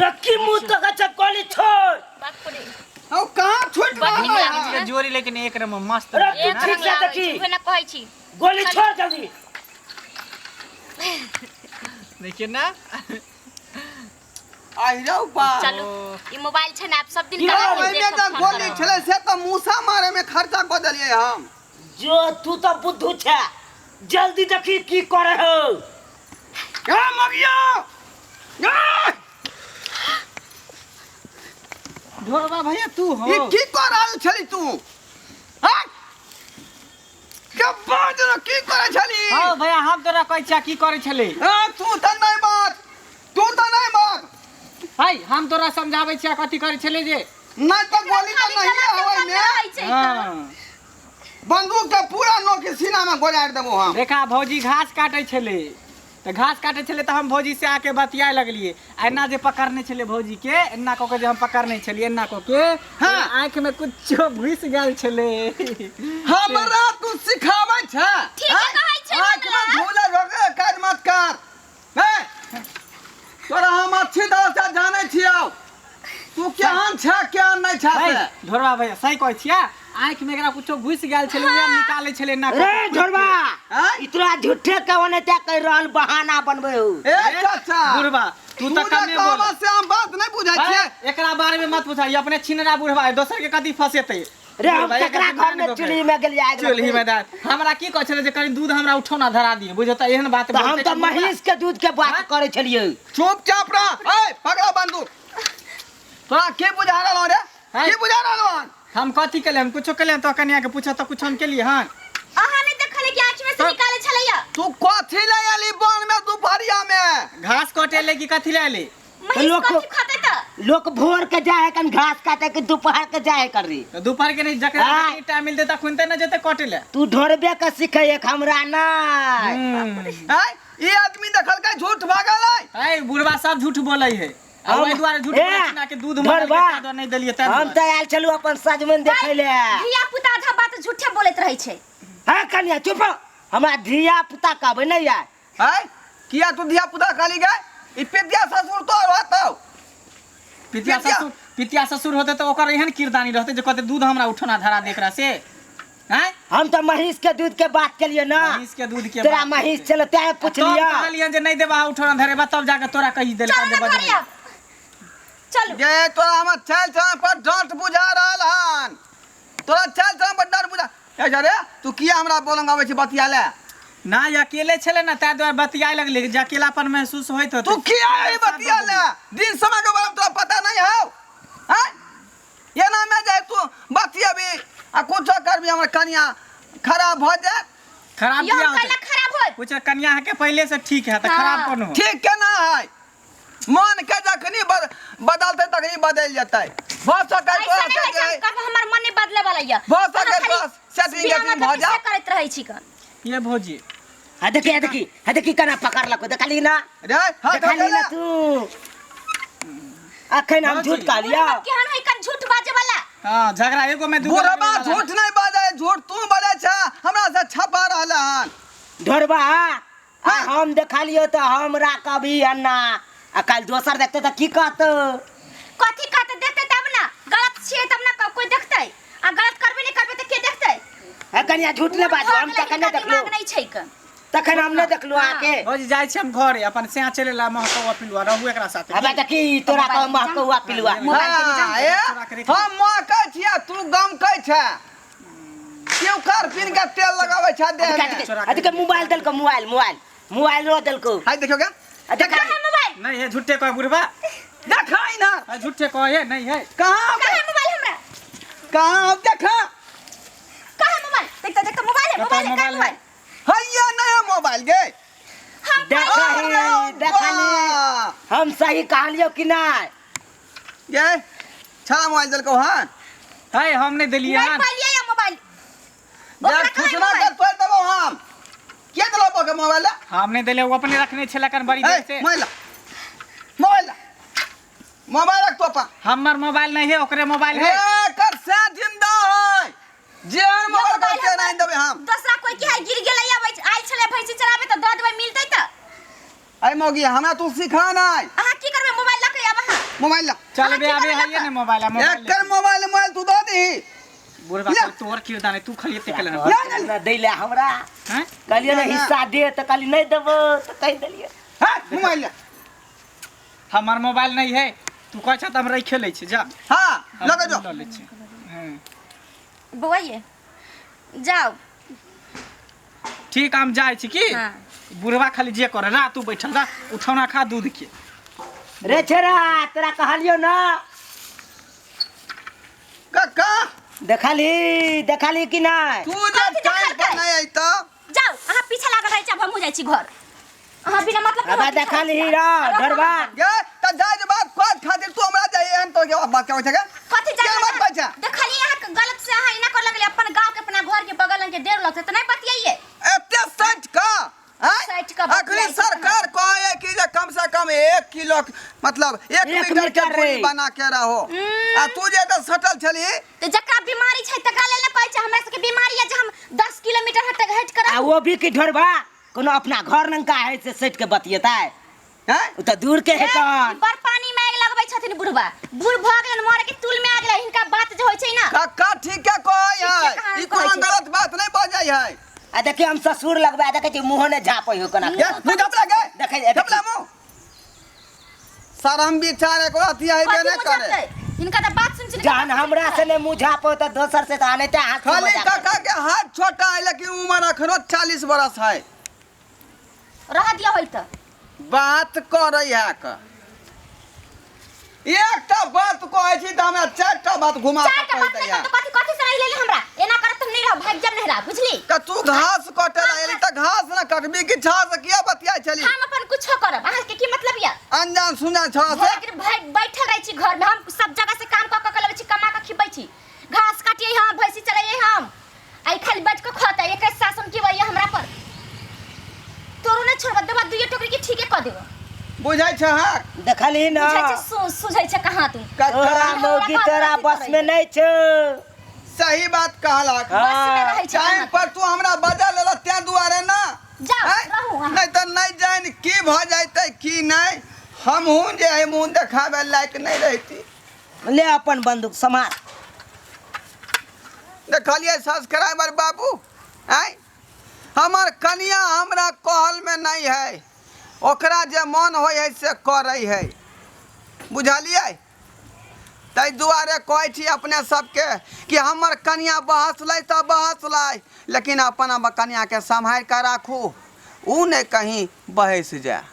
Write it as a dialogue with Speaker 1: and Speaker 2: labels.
Speaker 1: रखी मुंह तक अच्छा गोली छोड़।
Speaker 2: बाप रे।
Speaker 3: औ कहाँ छूट
Speaker 2: बड़ नीक
Speaker 3: रहल
Speaker 2: लागै
Speaker 3: है?
Speaker 2: छै।
Speaker 4: के जोड़ी लेकिन एक नंबर मस्त।
Speaker 1: अरे
Speaker 2: एक
Speaker 1: ठीक
Speaker 2: रंग
Speaker 1: से
Speaker 2: लागै
Speaker 1: देखी।
Speaker 2: छै, उहे ना कहै छी।
Speaker 1: गोली छोड़ जल्दी।
Speaker 4: देखिए ना।
Speaker 3: आहि रौ बा।
Speaker 2: चलू, ई मोबाइल छै ने, आब सब दिन
Speaker 1: की
Speaker 2: करा
Speaker 1: हो,
Speaker 2: के
Speaker 3: ओहिमे
Speaker 2: देखब
Speaker 3: तऽ
Speaker 2: फोन
Speaker 3: गोली
Speaker 2: करब।
Speaker 3: छलै से तऽ मूसा मारे में खर्चा कऽ देलियै हम।
Speaker 1: जो तू तो बुद्धू छे, जल्दी देखी की करे हो।
Speaker 3: ए मगिया, ए!
Speaker 4: ढोरबा भैया तू हो?
Speaker 3: ई की कऽ रहल छली तू? हैं? के बाज न, की करै छली?
Speaker 4: हाँ भैया, हम तोरा कहै छिया की करै छली।
Speaker 3: ए, तू तऽ नहि बाज, तू तऽ नहि बाज।
Speaker 4: है, हम तोरा समझाबै छिया कथी करै छली जे।
Speaker 3: नहि तऽ गोली तऽ
Speaker 2: खाली
Speaker 3: नहिए
Speaker 2: गलत
Speaker 3: होय
Speaker 2: काम
Speaker 3: ने।
Speaker 2: रहै छै तऽ।
Speaker 4: हाँ।
Speaker 3: बंदूक के पूरा नोक सीना में गोजारि देबो हम।
Speaker 4: देखा भौजी घास काटे छलै, तऽ घास काटे छलै तऽ हम भौजी से आके बतियाए लगलियै। आ एना जे पकड़ने छलै भौजी के, एना कऽ के जे हम पकड़ने छलियै एना कऽ के,
Speaker 3: हाँ।
Speaker 4: आँखि में कुछो घुसि गेल छलै।
Speaker 3: हमरा तू सिखाबै छै?
Speaker 2: ठीके कहै छै।
Speaker 3: आँखि में
Speaker 2: हमरा।
Speaker 3: झूला रोके काज मत कर। हे, तोरा हम अच्छी तरह से जानै छियौ, तू केहन छै केहन नहि छै
Speaker 4: है,
Speaker 3: से।
Speaker 4: ढोरबा भैया सही कहै छियै, आँखि में एकरा कुछो घुसि गेल छलै, उएह हम निकालै छलै एना कऽ
Speaker 1: रे
Speaker 4: के।
Speaker 1: ढोरबा,
Speaker 3: आँय?
Speaker 1: इतना झूठे के ओने ते कह रहल बहाना बनबै हो।
Speaker 3: ए चाचा,
Speaker 4: बुढ़बा तू
Speaker 3: तू
Speaker 4: तऽ
Speaker 3: जे
Speaker 4: कमे बोल।
Speaker 3: कहबह से हम बात नहि बुझै
Speaker 4: है,
Speaker 3: छियै।
Speaker 4: एकरा बारे में मत पूछा, ई अपने छिनरा बुढ़बा है, दोसर के कथी फंसेतै।
Speaker 1: रे हम
Speaker 4: बुढ़बा,
Speaker 1: ककरा
Speaker 4: एकर
Speaker 1: घर में
Speaker 4: दुकान
Speaker 1: चूल्ही में गेलियै आगि
Speaker 4: चूल्ही
Speaker 1: लगबै?
Speaker 4: में दाल हमरा की कहै छलै जे कनि दूध हमरा उठौना धरा दिए, बुझौ तऽ एहन बात
Speaker 1: तऽ हम
Speaker 4: बोलतै
Speaker 1: तऽ
Speaker 4: कि बुढ़बा।
Speaker 1: महींस के दूध के बात करै छलियै।
Speaker 3: चुपचाप रह। ए, पकड़ा बंदूक। तोरा के बुझा रहल रे?
Speaker 4: है?
Speaker 3: के बुझा रहल हन?
Speaker 4: हम कथी केलियै? हम कुछो केलियै? तो कनिया के पूछो तऽ कुछो हम केलियै हन?
Speaker 2: अहाँ नहि देखलियै कि आँखि में से निकालै छलैया?
Speaker 3: तू कथी ले एली वन में दुपहरिया में?
Speaker 4: घास कटे ले कि कथी ले एली?
Speaker 2: महींस
Speaker 1: लोक-
Speaker 2: कथी खतै तऽ?
Speaker 1: लोक भोर के जाए है कन घास काटे के दोपहर के जाए कर री?
Speaker 4: तऽ दोपहर के नहीं, जकरा
Speaker 1: हाँ।
Speaker 4: जखनी टाइम मिलतै तखन ने जेतै कटे ले।
Speaker 1: तू ढोरबे के सीखे एक हमरा नहीं।
Speaker 3: हैं, ई आदमी देखलकै झूठ भागल है।
Speaker 4: है बुढ़बा सब झूठ बोलै है, आ
Speaker 1: हम-
Speaker 4: ओहि दुआरे झूठ
Speaker 1: ए,
Speaker 4: बोलै छै ना कि दूध
Speaker 1: ढोरबा।
Speaker 4: मगल के ताहि दुआरे नहि देलियै ताहि
Speaker 1: हम
Speaker 4: दुआरे।
Speaker 1: तऽ आयल छलहुँ अपन सजमनि देखै ले।
Speaker 2: धिया पुता आधा बात झूठे बोलैत रहै छै।
Speaker 1: हाँ कनिया चुप रहो, हमरा धिया पुता कहबै नहीं यार।
Speaker 3: हैं, किया तू धिया पुता कहली गे? ई पितिया ससुर तोर होतौ।
Speaker 4: पितिया
Speaker 3: पितिया-
Speaker 4: ससुर, पितिया ससुर होते तऽ ओकर एहन किरदानी रहते जे कहते दूध हमरा उठौना धरा दे एकरा से। हैं,
Speaker 1: हम तऽ महींस के दूध के बात केलिए ना।
Speaker 4: महींस के दूध के
Speaker 1: तोरा
Speaker 4: बात।
Speaker 1: महींस छलो तें
Speaker 4: तब
Speaker 1: पुछलियो।
Speaker 4: कहलियन जे नहि देबा उठौना धरेबा तब जाके तोरा कहि देलका
Speaker 2: चलू
Speaker 4: जे
Speaker 2: ने घरे
Speaker 4: बजबै।
Speaker 2: आब, चलू।
Speaker 3: गे, तोरा हमर चाल चलन पर डांट बुझा रहल हन। तोरा चाल चलन पर डांट बुझा। ए जा रे, तू किया हमरा बोलंग आबै छी बतिया ले?
Speaker 4: ना अकेले छलै ना ताहि दुआरे बतियाए लगलै जे अकेलापन महसूस होइत होतै।
Speaker 3: तू किया ई बतिया ले? दिन समय के बारे में तोरा पता नहीं हौ? हैं, एना में जाय तू बतियेबी आ कुछो करबी, हमर कनिया खराब भऽ जायत।
Speaker 4: खराब
Speaker 2: यौ
Speaker 4: किया
Speaker 2: हम
Speaker 4: होतै?
Speaker 2: कैला खराब होत?
Speaker 4: कुछ कनिया के पहले से ठीक है तऽ
Speaker 2: हाँ।
Speaker 4: खराब कोन हो?
Speaker 3: ठीक केना है? मन के जखनी बदलतै तखनी बदलि जेतै। भऽ सकै
Speaker 2: ऐसा
Speaker 3: तोरा
Speaker 2: नहि होइ छै,
Speaker 3: से
Speaker 2: हम कहब हमर मन नहि बदले वाला यऽ।
Speaker 3: भऽ सकै
Speaker 2: अहाँ खाली
Speaker 3: तोरा सेटिंग
Speaker 2: बिना
Speaker 3: गेटिंग
Speaker 2: मतलब
Speaker 3: भऽ
Speaker 2: के
Speaker 3: जा।
Speaker 2: से करैत रहै छी कन।
Speaker 4: ये भौजी।
Speaker 1: हाँ देखी, हाँ देखी, हाँ देखी केना पकड़लको, देखली ना?
Speaker 3: रे हाथ
Speaker 1: देखली ना
Speaker 3: हटेला।
Speaker 1: तू? अखन हम झूठ कहलियो?
Speaker 2: बुढ़बा केहन है कन झूठ बाजे वाला?
Speaker 4: हाँ, झगड़ा एगो में दूगो
Speaker 3: बुढ़बा
Speaker 4: लड़े वाला।
Speaker 3: झूठ नहीं बाजै, झूठ तू बाजै छै, हमरा से छपा रहल हन।
Speaker 1: ढोरबा, आ
Speaker 3: हाँ।
Speaker 1: हम देखलियो तऽ हमरा कभी अन्ना, आ काल्हि दोसर देखतै तऽ की कहतौ?
Speaker 2: कथी कहतै? देखतै तब ना, गलत छियै तब ना कोई देखतै, आ गलत करबे नहि करबै तऽ के देखतै?
Speaker 1: हे कनिया, झूठ नहि बाजू, हम तखन नहि देखलहुँ।
Speaker 2: दिमाग नहि छै कन।
Speaker 1: तखन हम नहि देखलहुँ अहाँके।
Speaker 4: भौजी, जाइ छी हम घरे अपन सैया चले ला महकौआ पिलुआ, रहू एकरा साथे।
Speaker 1: हमरा देखी तोरा कह महकौआ पिलुआ।
Speaker 4: मोबाइल के नीचा
Speaker 3: हाँ, ए, हम महकै छियै, तू गमकै छै। क्यों कर पीन के तेल लगाबै छै देह में?
Speaker 1: अरे मोबाइल देलको, मोबाइल मोबाइल मोबाइल रो देलको।
Speaker 3: हाय देखियो के।
Speaker 1: आ देखा।
Speaker 2: कहाँ मोबाइल?
Speaker 4: नहीं है, झूठे कह बुढ़बा।
Speaker 3: देखा ना।
Speaker 4: आ, झूठे कह है, नहीं है।
Speaker 3: कहाँ?
Speaker 2: कहाँ मोबाइल हमरा?
Speaker 3: कहाँ देखा?
Speaker 2: कहाँ मोबाइल? देखता देखता, मोबाइल है,
Speaker 4: बताओ,
Speaker 2: मोबाइल है, कहाँ
Speaker 4: मोबाइल है?
Speaker 2: मोबाइल?
Speaker 3: हैया नया मोबाइल गे।
Speaker 2: हम
Speaker 1: देखही, देखली, हम सही कहलियो कि नहीं?
Speaker 3: गे छड़ा मोबाइल देलको हन।
Speaker 4: है, हम नहीं देलियै
Speaker 2: नहीं
Speaker 4: हन।
Speaker 2: पालियै या मोबाइल।
Speaker 3: जा
Speaker 2: ओकरा कहाँ
Speaker 3: सूचना
Speaker 2: मोबाइल?
Speaker 3: के तोड़ देबो हम। के देलको के मोबाइल?
Speaker 4: हम नहीं देलियै, ओ अपने रखने छलै कन बड़ी देर
Speaker 3: ए
Speaker 4: से।
Speaker 3: मोबाइल ला, मोबाइल ला, मोबाइल रख तो अपन।
Speaker 4: हमर मोबाइल नहीं है, ओकरे मोबाइल है।
Speaker 3: ए कर से जिंदा है जेहन मोबाइल
Speaker 2: मोबाइल
Speaker 3: के नहीं देबे हम।
Speaker 2: दोसरा कोई के है गिर गेलै आबै आयल छलै भैंसी चराबे तऽ दऽ देबै, मिलतै तऽ।
Speaker 3: अरे मौगी, हमरा तू सिखा नहीं।
Speaker 2: अहाँ की करबै मोबाइल लऽ के आब अहाँ?
Speaker 3: मोबाइल ला।
Speaker 4: चल बे
Speaker 2: अहाँ
Speaker 4: आबे
Speaker 2: की
Speaker 4: है ने मोबाइल आ मोबाइल
Speaker 3: एकर मोबाइल मोबाइल तू दऽ दही।
Speaker 4: बुढ़बा
Speaker 3: ले।
Speaker 4: खाली तोहर किरदार नहीं, तू खाली एते केले
Speaker 3: ना, ना।
Speaker 1: दै ले हमरा।
Speaker 4: हैं?
Speaker 1: कहलियै ने
Speaker 3: ना, ना।
Speaker 1: हिस्सा दे तऽ कहली नहि देबो तऽ कहि देलियै।
Speaker 3: हाँ मोबाइल ला।
Speaker 4: हमर मोबाइल नहीं है, तू कहै छ त हम रखे लै छी, जा।
Speaker 3: हाँ
Speaker 4: हम
Speaker 3: लऽ के जो।
Speaker 4: लऽ लै छी। हम्म।
Speaker 2: बौआइए जाओ।
Speaker 4: ठीक हम जाइ छी की।
Speaker 2: हाँ।
Speaker 4: बुढ़वा खाली जे करे रा, तू बैठल रह, उठौना खा दूध के।
Speaker 1: रे छेरा तोरा कहलियौ ना।
Speaker 3: काका
Speaker 1: देखली देखली कि नहि?
Speaker 3: तू जे
Speaker 2: कथी
Speaker 3: टाइम
Speaker 2: देखलकै?
Speaker 3: पर नहीं अइता।
Speaker 2: जाओ अहाँ पीछे लागल रहै छी, आब हमहूँ जाइ छी घर। अहाँ बिना मतलब के
Speaker 1: अबे
Speaker 2: हमरा पीछे
Speaker 1: देखलही
Speaker 2: लागल
Speaker 1: रा
Speaker 2: छी।
Speaker 1: डरबा।
Speaker 3: गे त जाय जे बात खोज खातिर तू हमरा जाय एहन तो के बात कहै छै के?
Speaker 2: कथी
Speaker 3: के बात कहै छै?
Speaker 2: देखलियै अहाँ के गलत से अहाँ एना कर लगलियै, अपन गाँव के अपना घर के बगल के देर लगतै तऽ नहि बतियाइए।
Speaker 3: एते सच का आँय?
Speaker 2: सच का
Speaker 3: अखनी
Speaker 2: बतियाइ छै।
Speaker 3: सरकार कहै कि जे कम से कम 1 किलो मतलब 1
Speaker 1: एक
Speaker 3: मीटर के
Speaker 1: मीटर
Speaker 3: दूरी
Speaker 1: रे।
Speaker 3: बना के रहो। आ तू जे एतऽ सटल छली
Speaker 2: तऽ जकरा बीमारी छै तकरा लेल ने कहै छै, हमरा सबके बीमारी यऽ जे हम 10 किलोमीटर हट हटि कऽ
Speaker 1: आ
Speaker 2: रहू।
Speaker 1: वो भी की ढोरबा कोनो अपना घर नंका है से सटि के बतियेतै?
Speaker 3: हैं?
Speaker 1: ओ तऽ दूर के है
Speaker 2: ए,
Speaker 1: कन।
Speaker 2: बड़ पानी में आगि लगबै छथिन बुढ़बा, बूढ़ भऽ गेलनि मरे के तुल में आ गेलै, हिनका बात जे होइ छै ना।
Speaker 3: काका ठीके कहै
Speaker 2: ठीके
Speaker 3: है,
Speaker 2: कहाँ
Speaker 3: ई
Speaker 2: कहै
Speaker 3: कोनो
Speaker 2: छै?
Speaker 3: गलत बात नहीं बजै है।
Speaker 1: आ देखियौ हम ससुर लगबै, देखै छी मुँहो नहि झाँपै हो कोना।
Speaker 3: ये मुँह झपला गे।
Speaker 1: देखै देखै।
Speaker 3: झपला मुँह। शरम विचार एको अथी हेबे
Speaker 2: कथी
Speaker 3: नहीं
Speaker 2: मुँह
Speaker 3: करे।
Speaker 2: झपतै? हिनका तऽ बात सुनि सुनि के
Speaker 1: जहन हमरा से नहि मुँह झाँपो तऽ दोसर से तऽ आनैते हाथ से
Speaker 3: खाली
Speaker 1: मजाक।
Speaker 3: काका के हाथ छोटा है लेकिन उम्र अखनो 40 बरस है।
Speaker 2: रह दिया होई तऽ।
Speaker 3: बात करे है का एकटा बात कहै छी तऽ हमरा 4टा बात घुमा के
Speaker 2: चारिटा
Speaker 3: कहि
Speaker 2: बात नहि
Speaker 3: दैया।
Speaker 2: कहत तऽ कथी कथी से रहि लेली हमरा? एना करत तऽ हम नहि रहब, भागि जायब नहिरा, बुझली?
Speaker 3: का तू घास कटे ला एली तऽ घास न कटबी कि छा से किया बतियाइ छली?
Speaker 2: हम अपन कुछो करब, अहाँके की मतलब यऽ?
Speaker 3: अनजान सुनजान छा से।
Speaker 2: भरि भरि बैठल रहै छी घर में, हम सब जगह से काम कऽ कऽ के लबै छी, कमा कऽ खिबै छी। घास काटियै हम, भैंसी चलैयै हम, आ ई खाली बैठ कऽ खतै, एकर शासन की होइया हमरा पर? तोरो नहि छोड़ब, देबा दुइये टोकरी के ठीके कऽ देबो।
Speaker 3: बुझै छै हक?
Speaker 1: देखलही ना।
Speaker 2: बुझै छै सुझै छै कहाँ तू?
Speaker 3: काका
Speaker 1: तोरा
Speaker 2: हमरा
Speaker 1: मौगी
Speaker 2: बात
Speaker 1: तोरा
Speaker 2: कथी
Speaker 1: बस
Speaker 2: करैया?
Speaker 1: में नहीं छौ।
Speaker 3: सही बात कहलक।
Speaker 1: हाँ।
Speaker 2: बस में रहै छै
Speaker 3: टाइम
Speaker 2: कहाँ
Speaker 3: पर तू हमरा बजा लेलक तें दुआरे ना।
Speaker 2: जाउ,
Speaker 3: आँय?
Speaker 2: रहू अहाँ।
Speaker 3: नहीं तऽ नहीं जानि की भऽ जैतै की नहीं, हमहूँ जे है मुँह देखाबै लायक नहीं रहती।
Speaker 1: ले अपन बंदूक समार।
Speaker 3: देखलियै सब्सक्राइबर बाबू, आँय हमर कनिया हमरा कहल में नहीं है, ओकरा जे मन होइ है से करै है, बुझलियै? ताहि दुआरे कहै छी अपने सबके कि हमर कनिया बहसलै तऽ बहसलै, लेकिन अपन कनियाके सम्हारि कऽ राखू, उ नहि कहीं बहसि जाय।